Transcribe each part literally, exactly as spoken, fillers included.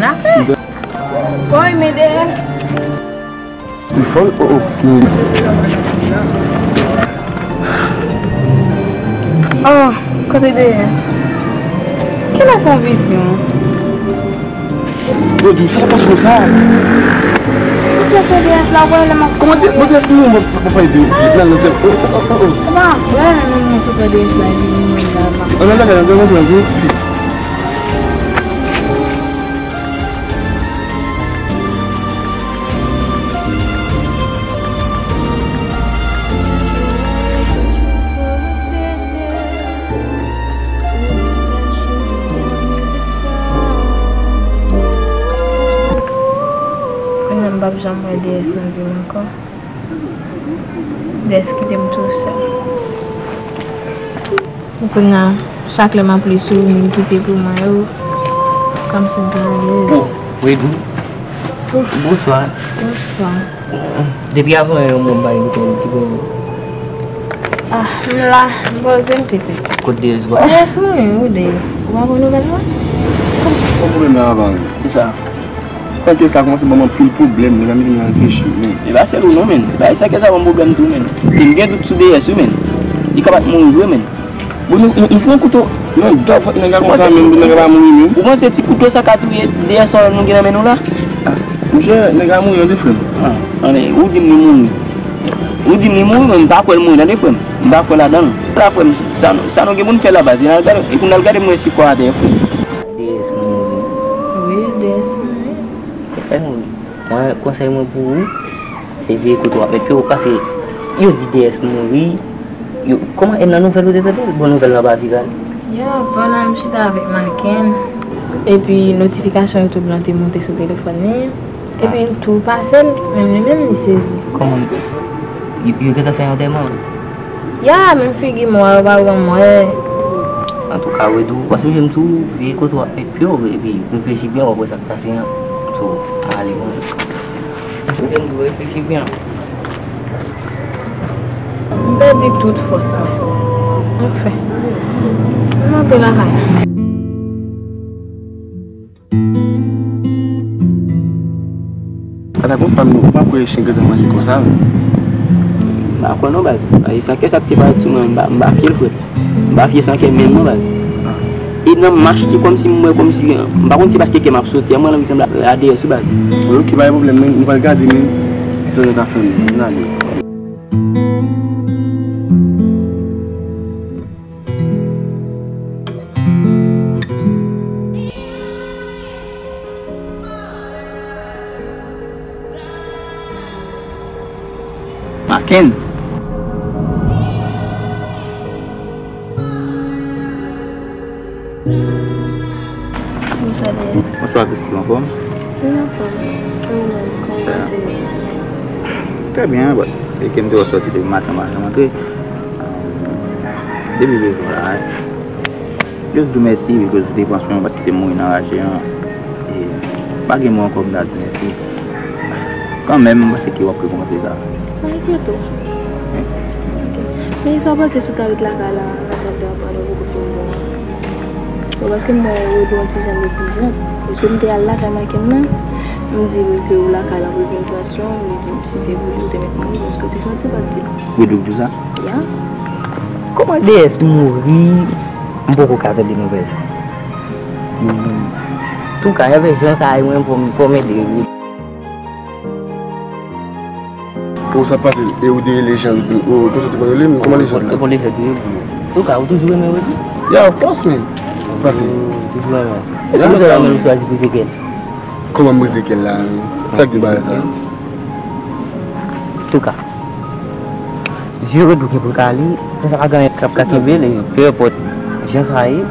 Afe. Boy, men deyès. Li fò, oh, oh. Oh, kote deyès? Kilè sa vizyon? Vodou, sa k ap pase konsa? Sa k ap pase deyès la, wè lè m ap... Kòman de, bon, deyès nou, bon, bon, pa ede, nan, nan, oh, sa, oh, oh, oh. Sa pa vre, men mwen sou deyès la, vini, vini, la, la. An, nan, nan, nan, nan, nan, nan, nan. Kounye a m p ap janm wè deyès nan vi m ankò. Deyès kite m tou sèl. Kounye a, chak lè m ap li sou moun ki te pou mwen yo, kòmsi m pa alèz. Oh, Wedou. Bonswa. Bonswa. Depi avan yon moun bay li pou ki pou... Ah, m la, m poze m pitit. Kot deyès ou a? Deyès mouri, wi, deyès. Ou pa pran nouvèl mwen? Kòman pwoblèm nan avan? Kisa? Tanke sa kòmanse ban m anpil pwoblèm, men nan mete m nan reflechi, men. E pa sèl ou non, men. Bagay sa kè sa ban m pwoblèm tou, men. E m gen dout sou deyès wi, men. Li ka pa t mouri vre, men. Bon, nou, nou, nou fè yon kouto nan djòb nèg la konsa, men, nèg la pa mouri, men. Ou panse ti kouto sa ka touye deyès sa nou gen nan men nou la? Ah, monchè, nèg la mouri, tande, frè m. Ah, tande, ou di m li mouri. Ou di m li mouri, men m pa kwè l mouri, tande, frè m. M pa kwè ladan l. La, frè m, sa, sa nou gen pou n fè la, baz, e n al gade, e pou n al gade m wè si kò atè, frè m. Deyès mouri. Wi, deyès mouri. Fè mouri. Mwen, konsèy mwen pou ou, se veye kote w ap met pye w, paske yo di deyès mouri. Yo, kòman, e nan nouvèl ou te tande l? Bon, nouvèl lan pa viral. Ya, pandan m chita avèk Maken, epi notifikasyon YouTube lan te monte sou telefòn li, epi m tou pase l, men li menm li sezi. Kòman? Yo, yo gentan fè antèman? Ya, menm figi m wè, yo pa wè m wè. Antouka, Wedou, w ap sonje m tou, veye kote w ap met pye w, epi reflechi byen, w ap wè sa k pase an. So, ale, bon. Ou te dwe reflechi byen. M pèdi tout fòs mwen. Anfen, m antre lakay mwen. Ata konsa, m pa kwè chen gentan manje konsa, non. M pa kwè non, baz. Sa kè sa k te parèt sou mwen, m pa, m pa fye l, frè. M pa fye san kè menm non baz. E nan mach ki kòmsi m wè kòmsi, m pa konn si paske kè m ap sote, an mwen lanm sanble a deyès wi baz. Wi, oke, pa gen pwoblèm, men nou pral gade, men kisa nou ka fè, men nou ale. Maken. Bonswa, Deyès. Bonswa, Christy, anfòm? Wi, anfòm. E ou menm, kòman w pase jounen an? Trè byen, but, e ke m te wè w sòti depi maten, m pa janm antre. Depi leve w la, wi. Jis di w mèsi, because ou te pran swen w, ou pa t kite m mouri nan raje an. E pa gen mo ankò pou m ta di w mèsi. Kanmenm, m panse ke w ap rekonpanse sa. Pa enkyete w. Ok. Men sa w panse si w ta ret lakay la, nan kay la, pandan poko tou bon an? So, paske m wè Rodou yon ti jan neglijant. Paske m te al lakay Maken nan, m di l ke ou lakay la pou l vin pran swen w, li di m si se pou li, ou te mèt mouri, paske ou te santi w pa t di l. Rodou k di w sa? Ya. Kòman Deyès mouri? M poko ka tande nouvèl sa. Touka, enben jan sa a, mwen, fò m, fò m ede wi. O, sa pase, e ou de Lejand, ou di m, o, konsa ou te konn rele m, kòman Lejand la? Bon, Lejand wi, bro. Touka, ou toujou renmen Rodou? Ya, of course, man. Pase. Toujou renmen. E se konsa menm ou chwazi brize kè l? Kòman m brize kè l la, men? Sa k gen bagay sa? Touka. Zye Rodou gen pou l ka ale, konsa pa gen anyen k ap ka kenbe l, e, peu importe jan sa ye,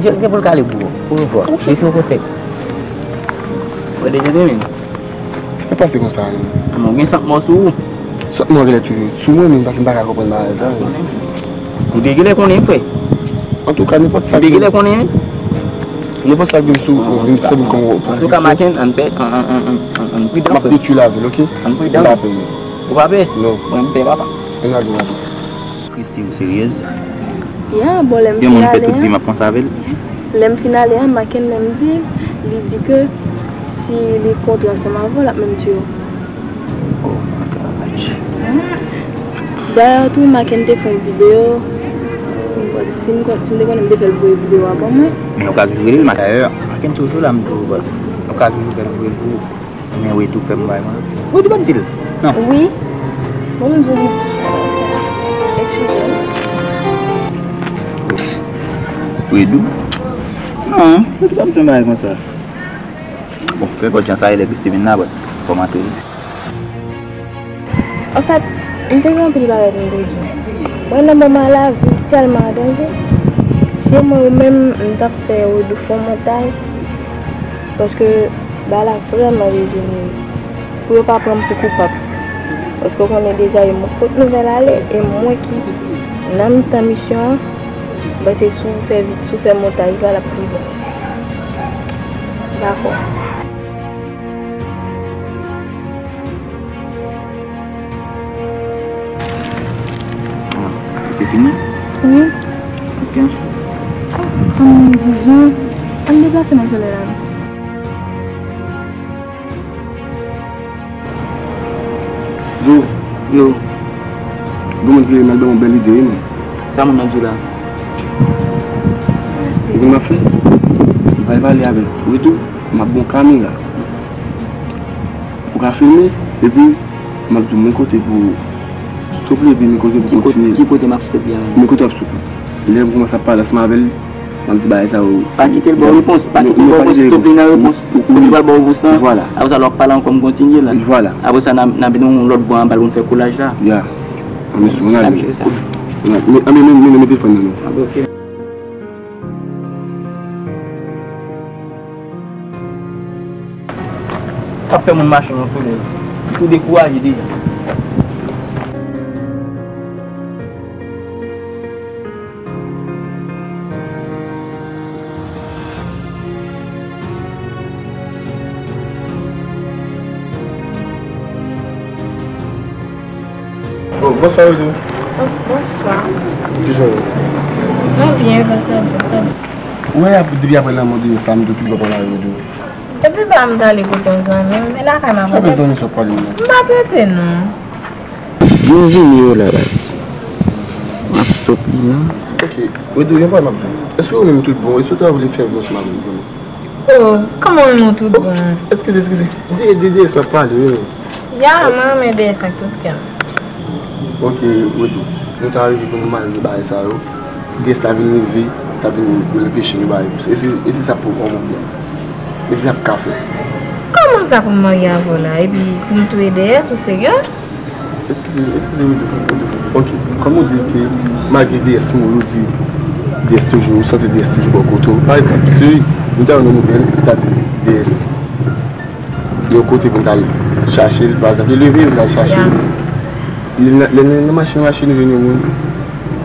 zye gen pou l ka ale, bro. Ou wè, mete w kontèks. Wè, de gentleman. Sa pa pase konsa, non. An, ou gen sant mò sou ou. Sant mò genlè toujou sou mwen, men paske m pa ka konprann bagay sa, non. Ou te genlè konnen, frè. Antouka, nenpòt sa. Ou te genlè konnen. Nenpòt sa k vin sou ou, vin sèvi kòm reponn. Antouka, Maken, ann pè, ann, ann pridan, frè. M ap detwi lavi l, oke? Ann pridan. M pa pè, non. Ou pa pè? Non. Mwen, m pè, papa. Ann ale, ann ale. Christy, ou seryez? Ya, bon, lè m fin ale a, lè m fin ale a, Maken menm di, li di ke Si li kontre ansanm avè w, l ap menm tiye w. Oh my God. Dayè tou, Maken te fè yon videyo. But si m kon-, si m te konnen, m te fè l voye videyo a ban mwen. Men nou ka toujou rele l, Maken. Dayè, Maken toujou la, m toujou ba l. Nou ka toujou fè l voye l pou ou. Men Wedou fè m bay mwen. Wedou pa m di l. Non. Wi. Bon, m di w. Eskize m. Wedou? Non, Wedou pa m di yon bagay konsa. Bon, kèlkeswa jan sa ye, lè Christie vin la, but fò m antre wi. Anfèt, m te gen anpil bagay pou m te di w. Mwen, nan moman lavi tèlman an danje, si se mwen ou menm, m t ap fè Wedou fè yon montaj, paske bagay la vrèman dezoliman. Pou yo pa pran m pou koupab. Paske w konnen deja, e mwen kot nouvèl ale, e mwen ki nan mitan misyon an, m panse si w fè vi-, si w fè montaj la, l ap pi bon. Dakò. Ah, se fini? Wi. Ok. An, dizon, ann deplase nan solèy la, non. Zo. Yo. Gen moun ki rele m al ban m yon bèl ide, wi, man. Sa moun nan di w la? Ou konn m ap fè? M pral pale avèk Wedou, m ap ba w kamera. Ou ka filme, epi m ap di w men kote pou stop li, epi men kote pou kontinye. Ki kote m ap stop li an? Men kote w ap stop li. Lè m kòmanse ap pale ansanm avè l, m ap di bagay sa yo. Pa kite l ba w repons, pa kite l ba w repons, stop li nan repons. Kote l pral ba w repons lan. Vwala. Apre sa, lè w ap pale ankò, m kontinye la. Vwala. Apre sa, n a, n a vin yon lòt bò anba l pou n fè kolaj la. Ya. Anben, sou, ann ale. Ann ale, men, men, men, men telefòn nan non. Anben, ok. K ap fè moun mache nan solèy. Ou dekouraje deja. Oh, bonswa, Wedou. Oh, bonswa. Kijan w ye? Mwen byen, gras a Dye, pa di. Ou wè, depi aprè lanmò de Sam, depi lè w pa la, Wedou. Depi ba m t ale kote yon zanmi m, men lakay m ap. Sa fè zanmi sa w ap pale m nan? M pa trete non. Yo vini yo la, baz. M ap stop li non. Ok, Wedou, gen pwoblèm m ap di w. Èske ou menm tout bon? Èske w ta vle fè vlòg sou mari m? Oh, kòman w renmen w tout bon? Eskize, eskize. De, de, de, de, m ap pale, wi. Ya, mwen renmen D S ak tout kè m. Ok, Wedou. Nou ta rive pou nou marye bagay sa yo. D S la vin rive, ta vin enpeche nou bagay. E se, e se sa pou kòman byen. E se sa pou ka fè. Kòman sa pou m marye avè w la? Epi pou m touye D S, ou serye? Eskize, eskize, Wedou, Wedou. Ok, kòm ou di ke malgre D S mouri, ou di D S toujou, ou santi D S toujou bò kote w. Pa egzanp, si nou ta jwenn yon nouvèl, nou ta di D S yon kote pou n t al chache l, pa egzanp, li leve, nou t al chache l. Lè n, lè n nan mache, mache, nou jwenn yon moun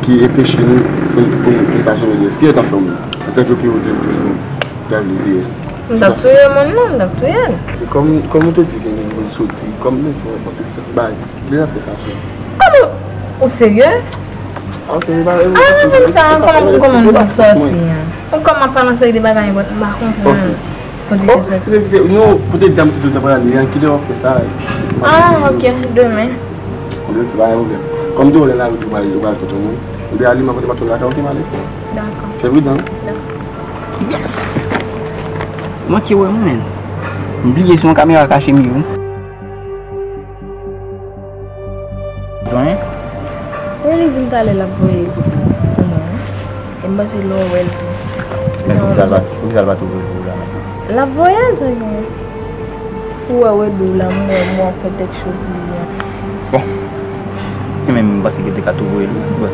ki enpeche nou pou n, pou n, pou n pa sove D S. Kisa w t ap fè ou menm? Antanke pye ou di l toujou, w t ap li D S. M t ap touye moun nan, m t ap touye l. E kòm, kòm ou te di ke nou vin soti, kòm nou te fè yon kontekstans bagay, ki lè n ap fè sa, frè? Kòman? Ou serye? Ok, e pa, e pa, ah, men sa, kòman, kòman nou sòti an? Kòm m ap pale yon seri de bagay, m pa konprann kondisyon sòti. Oh, eskize, eskize, non, poutèt dam ki te di w ta prale an, ki lè w ap fè sa? Ah, ok, demen. Ok, pa gen pwoblèm. Kòm demen lè la, ou pral, ou pral kote moun. Oubyen ale, mwen kote m ap tounen lakay, ok, m ale. Dakò. Fè pridan. Dakò. Yes! Manke wè mwen, menm. M bliye si yon kamera kache m ye, wi. Wi, li di m talè l ap voye l pou mwen, wi. E m panse lè w wè l tou. Men poukisa l pa, poukisa l pa tou voye l pou ou la menm? L ap voye l, sa gen. Ou wè Wedou la, m wè m wè w fè tèt cho pou li a. Bon. E menm m panse ke l te ka tou voye l, wi.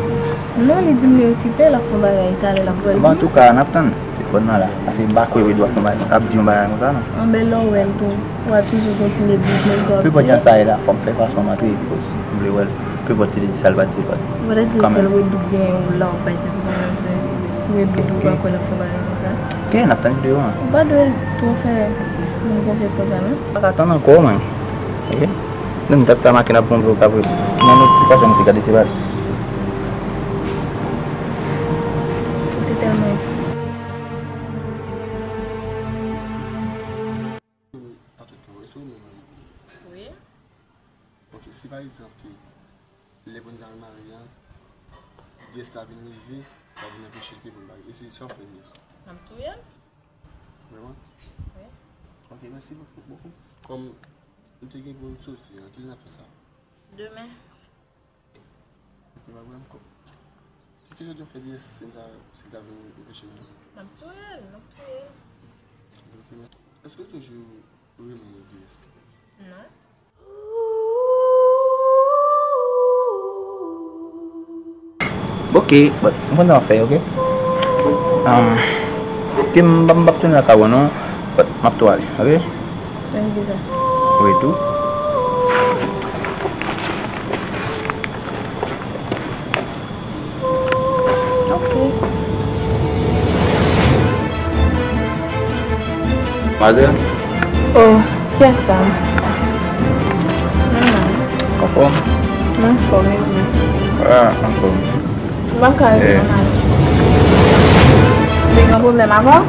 Non, li di m li okipe, l ap fè yon bagay, talè l ap voye l pou mwen. Bon, antouka, n ap tann. Telefòn nan la. Pase m pa kwè Wedou ap fè yon bagay, ap di yon bagay konsa non. Anben, lè w wè l tou, w a toujou kontinye biznis w ap fè. Pe pòt jan sa ye la, fò m fè fason m antre, because m vle wè l. Pe pòt li te di sa l pa t di, but. Ou pa t di sèl Wedou k genyen w la, w bay tèt ou pa menm se Wedou tou, ou pa kwè l ap fè bagay konsa. Ok, n ap tann videyo an. Ou pa dwe twò fè moun konfyans konsa non. M pa ka tann ankò, mwen. Ok? Nan dat sa, Maken ap bon vlog ap ret. Nan notifikasyon m te gade se pa li. Ou te tèlman. Si pa egzanp ke lè pou n ta al marye a, Dyès ta vin rive, ta vin anpeche l ke pou n marye. E se sa w fè Dyès? M ap touye l. Vrèman? Wi. Ok, mèsi bokou, bokou. Kòm nou te gen pou n soti, an kilè n ap fè sa? Demen. Ok, pa pwoblèm. Ki, ki jan w fè Dyès si l ta, si l ta vin anpeche nou? M ap touye l, m ap touye l. Ok, mèsi. Èske w toujou renmen Dyès? Non. Ok, but m konn sa m ap fè, ok? Um, ke m, m p ap tounen lakay ou non, but m ap tou ale, ok? Wi, tou. Ok. Madmwazèl? Oh, kiyès sa? Mwen la. Anfòm? Mwen anfòm, e ou menm? Ah, anfòm. Mwen ka rete nòmal. Li gen pwoblèm avè w?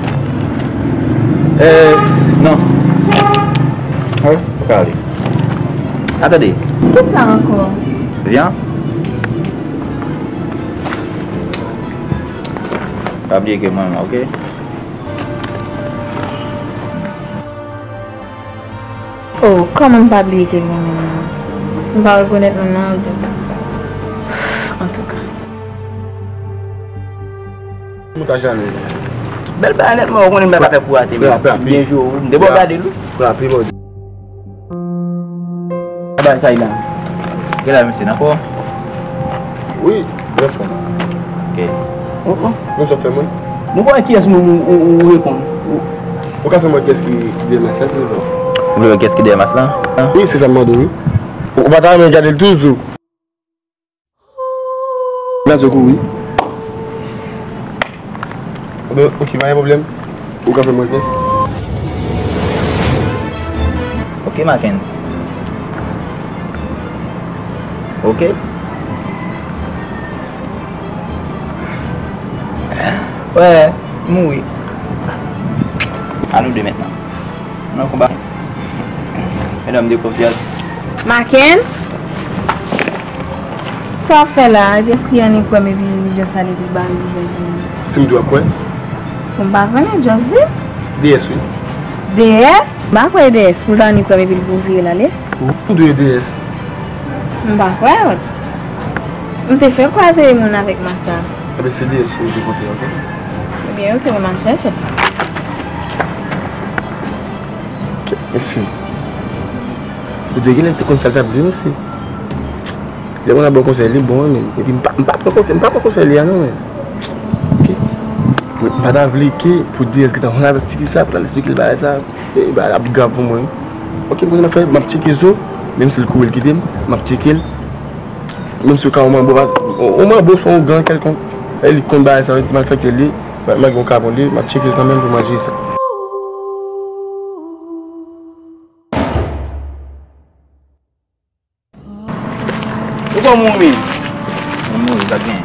Eh, non. Wi, ou ka ale. Atande. Kisa ankò? Vyan? Pa bliye ke mwen, ok? Oh, kòman m pa bliye ke l renmen m nan? M pa rekonèt nou non, just. Antouka. Mwen ka jale. Bèl bagay nèt, mwen, ou konnen m pa ka fè kou atè, men. Frè, frè, m byen jwe, wi. M te bon gade l, wi. Frè, aple bò. Bagay sa y la. Gen la, mesye, nan fòm? Wi, byen fòm. Ok. Oh, oh. Mwen sa fè mwen. Mwen pa wè kiyès moun ou, ou, ou reponn. Ou, ou ka fè mwen kiyès ki dèyè mas la, silvouplè? Ou vle wè kiyès ki dèyè mas la? Wi, se sa m mande w, wi. Ou, ou pa ta renmen gade l toujou? Nan zo kouri. Bon, ok, pa gen pwoblèm. Ou ka fè mwen kès. Ok, Maken. Ok. Wè, mouri. A nou de mentnan. Nan konba. Medam de konfyans. Maken? Sa w ap fè la a? Jès ki annik wè m epi li jès ale epi l bare vizaj li. Si m dwe kwè? Bon, m pa konnen, jès di. Deyès, wi. Deyès? M pa kwè e deyès pou l ta annik wè m epi l pou vire l ale. Ou dwe deyès. M pa kwè. M te fè kwaze moun avèk mas sa. Ebyen, se deyès ou te kontre, ok? Ebyen, ok, mwen m ap chèche. Mesye. Ou te genlè te konn sa l t ap di, mesye. Lè moun ap ba w konsèy, li bon, men. Epi m pa, m pa pran konsèy, m pa pran konsèy li a, non, men. Ok? Mwen, m pa ta vle ke pou deyès gentan konn avèk tifi sa, pou l al esplike l bagay sa. E bagay la ap pi grav pou mwen. Ok, m konnen m ap fè, m ap tcheke zo, menm si l kouri l kite m, m ap tcheke l. Menm si yo ka yon manbo, yon manbo swa yon gang kèlkonk, e li konn bagay sa, yo di malfektè li, malgre yon kabon li, m ap tcheke l kanmenm pou mwen jere sa. Ou bon moun wi. Moun mouri, sa gen.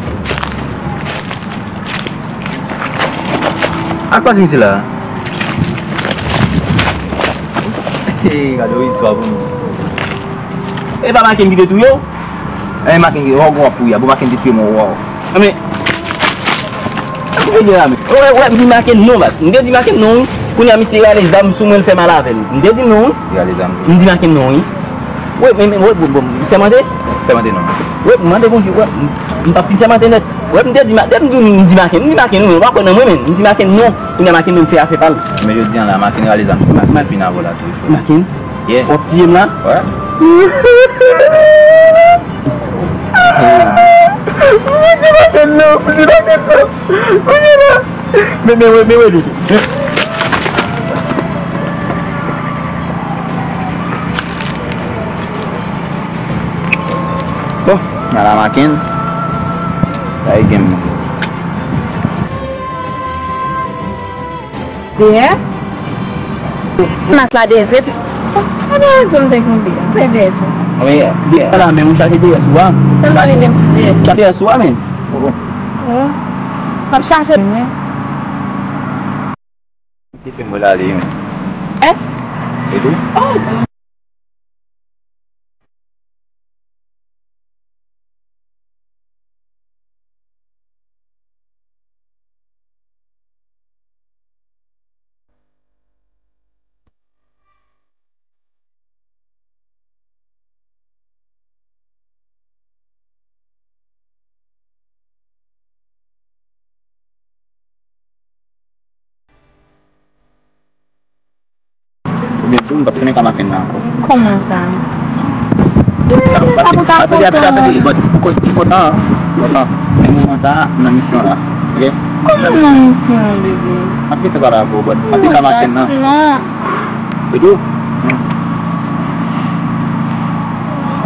Ak pa ti misye la. Hey, gade yon istwa pou nou. E pa Maken ki te touye w? E Maken ki, wè w gen w ap kouri a, bon Maken te touye mwen, wè w. Anben, sa pou fè gen la men. Wè, wè, m di Maken non, baz. M te di Maken non, wi. Kounye a misye rale zam sou mwen, l fè mal avè l. M te di non, wi. Rale zam. M di Maken non, wi. Wè, men, men, wè, bon, bon, sèmante? Sèmante non. Wè, m mande Bondye, wè, m, m p ap fin sèmante nèt. Wè, m te di, ma, depi m di, m di Maken, m di Maken non, men w pa kwè nan mwen, men. M di Maken non. Kounye a Maken menm fè afè pa l. Men jodi a la, Maken rale zam sou mwen, m al fin avè w la tou. Maken? Yeah. W ap tiye m la? Wè. Mwen di Maken non, mwen di Maken non. Kounye a la. Men, men, men, men, men. Bon, ala Maken. Sa e game nan. Deyès? Mas la deyès, rete. A deyès ou m te konn di a. Se deyès ou. Wi, deyès. Ala men ou chache deyès ou a. Tèlman li menm sou deyès. Chache deyès ou a men. Oh. M ap chache men. Ki fè m wè l ale men. Ès? E tou? Oh, Dye. Tou, m p ap tounen ka maten nan ankò. Kòman sa? Atande, atande, atande, but pou koz ki kontan, kontan. Men moman sa, nan misyon la, ok? Kòman nan misyon, bebe? M ap gentan pale avè w, but m ap ka maten nan. Non. Tou?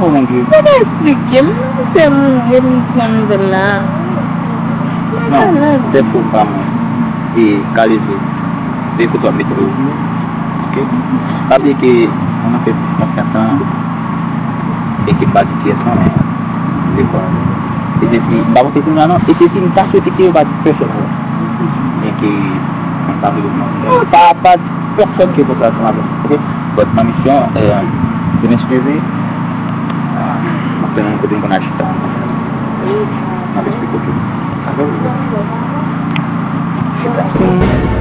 Oh mon Dieu. Ou te eksplike m, m te mouri, m pran nouvèl la. Non, se fou pa mwen. E ka leve. Se kote w ap mete w. Ok? Pa bliye ke moun nan fè plis konfyans lan. E ke pa di pyès lan, men lekòl. E te si, m pa konte kounye a non. E te si, m ta swete ke yo pa di pèsòn non. Men ke, m pa vle non. Pa, pa di pèsòn ke konfyans lan avè m. Ok? But nan misyon, eh, de m'excuser. M ap tann kote m konn al chita. M ap eksplike w tout. Dakò? Chita.